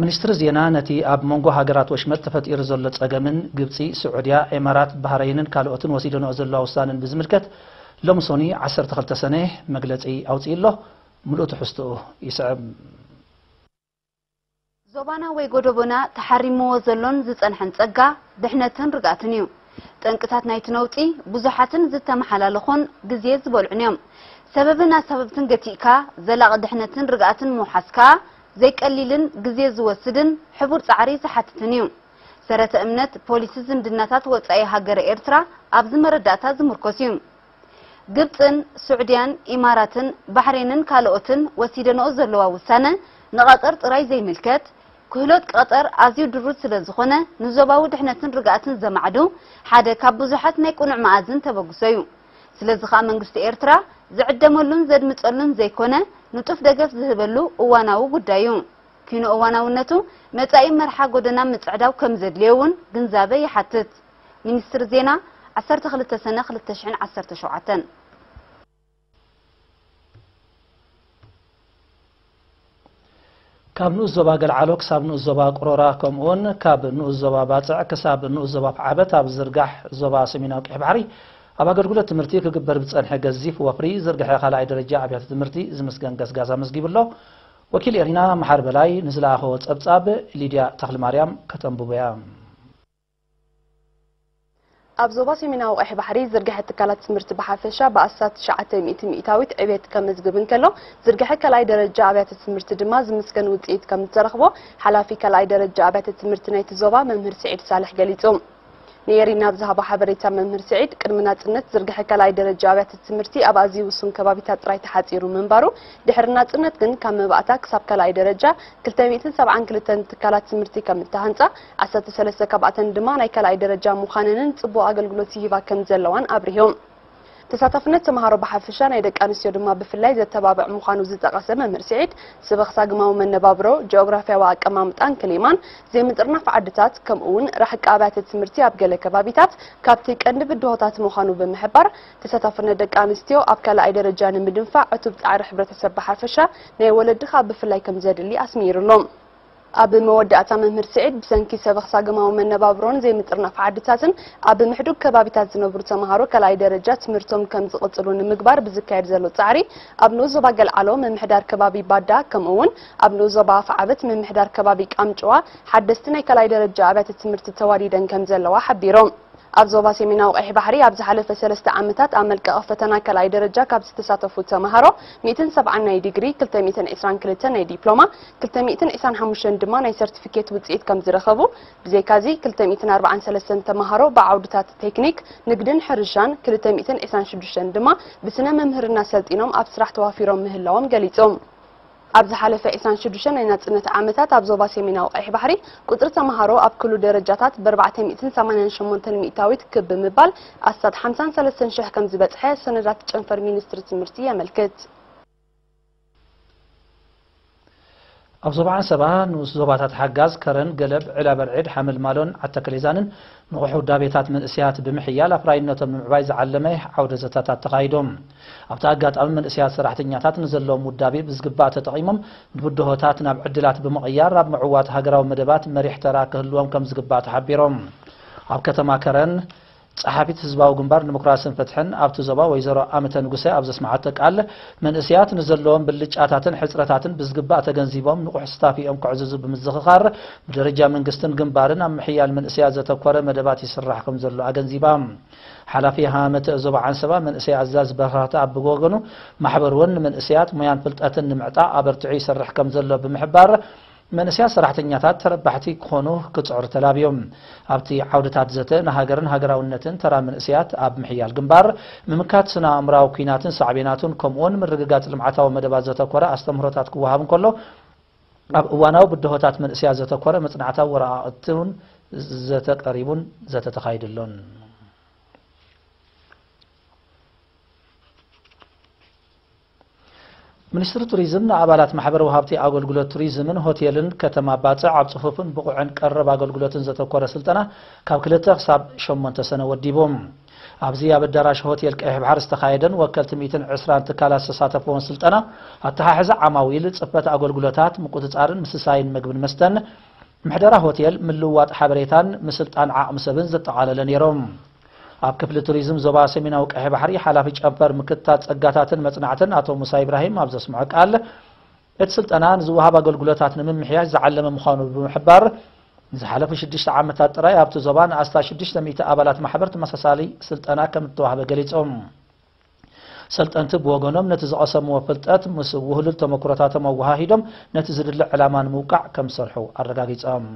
ሚኒስትሪ ዜና ነቲ ኣብ መንጎ ሃገራት ወሽመጥ ተፈጢሩ ዘሎ ጸገምን ግብጺ፣ ስዑድያ፣ ኤማራት፣ ባህረይንን ካልኦትን ወሲደንኦ ዘለዋ ውሳነን ብዝምልከት ሎሚ ሶኒ ዓሰርተ ክልተ ሰነ መግለጺ ኣውጺኡ ኣሎ። ምሉእ ትሕዝትኡ ይስዕብ። ዞባና ወይ ጎደቦና ተሓሪምዎ ዘሎን ዝጸንሐን ጸጋ ድሕነትን ርግኣትን እዩ። ጠንቅታት ናይቲ ነውጺ ብዙሓትን ዝተመሓላለኹን ግዜ ዝበልዑን እዮም። ሰበብን ኣሳበብትን ገቲእካ ዘላቒ ድሕነትን ርግኣትን ምውሓስ ከኣ ዘይቀሊልን ግዜ ዝወስድን ሕቡር ጻዕሪ ዝሓትትን እዩ። ሰረተ እምነት ፖሊሲ ዝምድናታት ወጻኢ ሃገረ ኤርትራ ኣብዚ መረዳእታ ዝምርኮስ እዩ። ግብጽን ስዑድያን ኢማራትን ባሕሬንን ካልኦትን ወሲደንኦ ዘለዋ ውሳነ ንቐጠር ጥራይ ዘይምልከት፣ ክህሎት ቀጠር ኣዝዩ ድሩት ስለ ዝኾነ ንዞባዊ ድሕነትን ርግኣትን ዘማዕዱ ሓደ ካብ ብዙሓት ናይ ቅኑዕ መኣዝን ተበግሶ እዩ። ስለዚ ኸኣ መንግስቲ ኤርትራ ዝዕደመሉን ዘድምጸሉን ዘይኮነ ንጡፍ ደገፍ ዝህበሉ እዋናዊ ጉዳይ እዩ። ኪኖ እዋናውነቱ መጻኢ መርሓ ጎደና ምጽዕዳው ከም ዘድልዮ እውን ግንዛበ ይሓትት። ሚኒስትሪ ዜና ዓሰርተ ክልተ ሰነ ክልተ ሽሕን ዓሰርተ ሸውዓተን። ካብ ንኡስ ዞባ ገልዓሎ ክሳብ ንኡስ ዞባ ቅሮራ ከምኡውን ካብ ንኡስ ዞባ ባጽዕ ክሳብ ንኡስ ዞባ ፍዓበት ኣብ ዝርጋሕ ዞባ ሰሜናዊ ቀይሕ ባሕሪ ኣብ ኣገልግሎት ትምህርቲ ክግበር ብጸንሐ ገዚፍ ወፍሪ ዝርግሐ ካልኣይ ደረጃ ኣብያተ ትምህርቲ ዝምስገን ገስጋስ ኣመዝጊቡ ኣሎ። ወኪል ኤሪና መሓር በላይ ንዝለኣኸዎ ጸብጻብ ሊድያ ተኽለማርያም ከተንብቦ እያ። ኣብ ዞባ ሰሜናዊ ቀይሕ ባሕሪ ዝርግሐ ትካላት ትምህርቲ ብሓፈሻ ብኣስታት ትሽዓተ ሚእቲ ሚእታዊት ዕብየት ከመዝግብ እንከሎ፣ ዝርግሐ ካልኣይ ደረጃ ኣብያተ ትምህርቲ ድማ ዝምስገን ውጽኢት ከም ዝተረኽቦ ሓላፊ ካልኣይ ደረጃ ኣብያተ ትምህርቲ ናይቲ ዞባ መምህር ስዒድ ሳልሕ ገሊጹ። ንኤሪና ኣብ ዝሃቦ ሓበሬታ መምህር ስዒድ፣ ቅድሚ ናጽነት ዝርግሐ ካልኣይ ደረጃ ኣብያተ ትምህርቲ ኣብ ኣዝዩ ውሱን ከባቢታት ጥራይ ተሓጺሩ ምንባሩ፣ ድሕሪ ናጽነት ግን ካብ መባእታ ክሳብ ካልኣይ ደረጃ ክልተ ሚእትን ሰብዓን ክልተን ትካላት ትምህርቲ ከም እተሃንጻ፣ ዓሰርተ ሰለስተ ካብኣተን ድማ ናይ ካልኣይ ደረጃ ምዃነንን ጽቡቕ ኣገልግሎት ይህባ ከም ዘለዋን ኣብሪሁ። ተሳታፍነት ተምሃሮ ብሓፈሻ ናይ ደቂ ኣንስትዮ ድማ ብፍላይ ዘተባብዕ ምዃኑ ዝጠቐሰ መምህር ስዒድ፣ ስበኽ ሳግማዊ መነባብሮ፣ ጂኦግራፍያዊ ኣቀማምጣን ክሊማን፣ ዘይምጥርናፍ ዓድታት፣ ከምኡ እውን ራሕቂ ኣብያተ ትምህርቲ ኣብ ገለ ከባቢታት ካብቲ ቀንዲ ብድሆታት ምዃኑ ብምሕባር፣ ተሳታፍነት ደቂ ኣንስትዮ ኣብ ካልኣይ ደረጃ ንምድንፋዕ ዕቱብ ጻዕሪ ሕብረተሰብ ብሓፈሻ ናይ ወለዲ ከኣ ብፍላይ ከም ዘድሊ ኣስሚሩሎም። ኣብ መወዳእታ መምህር ስዒድ ብሰንኪ ሰበኽ ሳግማዊ መነባብሮን ዘይምጥርናፍ ዓድታትን ኣብ ምሕዱግ ከባቢታት ዝነብሩ ተምሃሮ ካልኣይ ደረጃ ትምህርቶም ከም ዝቕጽሉ ንምግባር ብዝካየድ ዘሎ ጻዕሪ ኣብ ንኡስ ዞባ ገልዓሎ ምምሕዳር ከባቢ ባዳ ከምኡ እውን ኣብ ንኡስ ዞባ ኣፍዓበት ምምሕዳር ከባቢ ቃምጭዋ ሓደስቲ ናይ ካልኣይ ደረጃ ኣብያተ ትምህርቲ ተዋዲደን ከም ዘለዋ ሓቢሮም። ኣብ ዞባ ሰሜናዊ ቀይሕ ባሕሪ ኣብ ዝሓለፈ ሰለስተ ዓመታት ኣብ መልቀቒ ፈተና ካልኣይ ደረጃ ካብ ዝተሳተፉ ተምሃሮ ሚእትን ሰብዓን ናይ ዲግሪ፣ ክልተ ሚእትን ዕስራን ክልተን ናይ ዲፕሎማ፣ ክልተ ሚእትን ዕስራን ሓሙሽተን ድማ ናይ ሰርቲፊኬት ውጽኢት ከም ዝረኸቡ፣ ብዘይካዚ ክልተ ሚእትን ኣርባዓን ሰለስተን ተምሃሮ ብዓውድታት ቴክኒክ፣ ንግድን ሕርሻን፣ ክልተ ሚእትን ዕስራን ሽዱሽተን ድማ ብስነ መምህርና ሰልጢኖም ኣብ ስራሕ ተዋፊሮም ምህላዎም ገሊጾም። ኣብ ዝሓለፈ ዕስራን ሽዱሽተን ናይ ናጽነት ዓመታት ኣብ ዞባ ሰሜናዊ ቀይሕ ባሕሪ ቁጽሪ ተምሃሮ ኣብ ኩሉ ደረጃታት ብኣርባዕተ ሚእትን ሰማንያን ሸሞንተን ሚእታዊት ክብ ብምባል ኣስታት ሓምሳን ሰለስተን ሽሕ ከም ዝበጽሐ ሰነዳት ጨንፈር ሚኒስትሪ ትምህርቲ የመልክት። ኣብ ዞባ ዓንሰባ ንኡስ ዞባታት ሓጋዝ ከረን፣ ገለብ፣ ዕላበርዕድ፣ ሓመልማሎን ዓተከሌዛንን ንቑሕ ውዳቤታት መንእሰያት ብምሕያል ኣፍራይነቶም ንምዕባይ ዝዓለመ ዓውደ ዘተታት ተኻይዶም። ኣብቲ ኣጋጣሚ መንእሰያት ሰራሕተኛታት ንዘለዎም ውዳቤ ብዝግባእ ተጠቒሞም ንብድሆታት ናብ ዕድላት ብምቕያር ኣብ ምዕዋት ሃገራዊ መደባት መሪሕ ተራ ክህልዎም ከም ዝግባእ ተሓቢሮም። ኣብ ከተማ ከረን ጸሓፊት ህዝባዊ ግንባር ዲሞክራስን ፍትሕን ኣብቲ ዞባ ወይዘሮ ኣመተ ንጉሰ ኣብ ዘስምዓቶ ቃል፣ መንእሰያት ንዘለዎም ብልጫታትን ሕጽረታትን ብዝግባእ ተገንዚቦም ንቑሕ ስታፊኦም ከዕዝዙ ብምዝኽኻር፣ ብደረጃ መንግስትን ግንባርን ኣብ ምሕያል መንእሰያት ዘተኮረ መደባት ይስራሕ ከም ዘሎ ኣገንዚባ። ሓላፊ ሃመተ ዞባ ዓንሰባ መንእሰይ ኣዛዝ በራህታ ኣብ ብወገኑ፣ ማሕበር እውን ንመንእሰያት ሞያን ፍልጠትን ንምዕጣቕ ኣበርቲዑ ይሰርሕ ከም ዘሎ ብምሕባር፣ መንእሰያት ሰራሕተኛታት ተረባሕቲ ክኾኑ ክጽዕሩ ተላብዮም። ኣብቲ ዓውድታት ዘተ ንሃገርን ሃገራውነትን ተራ መንእሰያት ኣብ ምሕያል ግንባር፣ ምምካት ስነ ኣእምራዊ ኲናትን ሳዕቤናቱን ከምኡውን ምርግጋጽ ልምዓታዊ መደባት ዘተኮረ ኣስተምህሮታት ክወሃብ እንከሎ፣ ኣብ እዋናዊ ብድሆታት መንእሰያት ዘተኮረ መጽናዕታዊ ወረቓቕቲ እውን ዘተ ቀሪቡን ዘተ ተኻይድሎን። ሚኒስትሪ ቱሪዝም ንኣባላት ማሕበር ወሃብቲ ኣገልግሎት ቱሪዝምን ሆቴልን ከተማ ባጽዕ ኣብ ጽፉፍን ብቑዕን ቀረብ ኣገልግሎትን ዘተኮረ ስልጠና ካብ ክልተ ክሳብ ሸሞንተ ሰነ ወዲቡ። ኣብዚ ኣብ ኣዳራሽ ሆቴል ቀይሕ ባሕሪ ዝተኻየደን ወከልቲ ሚእትን ዕስራን ትካላት ዝተሳተፍዎን ስልጠና፣ ኣተሓሕዛ ዓማዊል፣ ጽፈት ኣገልግሎታት፣ ምቁጽጻርን ምስሳይን መግብን መስተን፣ ምሕደራ ሆቴል፣ ምልውዋጥ ሓበሬታን ምስልጣን ዓቕሚ ሰብን ዘጠቓለለ ነይሮም። ኣብ ክፍሊ ቱሪዝም ዞባ ሰሜናዊ ቀይሕ ባሕሪ ሓላፊ ጨንፈር ምክትታል ጸጋታትን መጽናዕትን ኣቶ ሙሳ ኢብራሂም ኣብ ዘስምዖ ቃል፣ እቲ ስልጠና ንዝወሃብ ኣገልግሎታት ንምምሕያሽ ዝዓለመ ምዃኑ ብምሕባር፣ ንዝሓለፉ ሽዱሽተ ዓመታት ጥራይ ኣብቲ ዞባ ንኣስታት ሽዱሽተ ሚእቲ ኣባላት ማሕበር ተመሳሳሊ ስልጠና ከም እተዋህበ ገሊጾም። ሰልጠንቲ ብወገኖም ነቲ ዝቐሰምዎ ፍልጠት ምስ ውህሉል ተመክሮታቶም ኣወሃሂዶም ነቲ ዝድለ ዕላማ ንምውቃዕ ከም ዝሰርሑ ኣረጋጊጾም።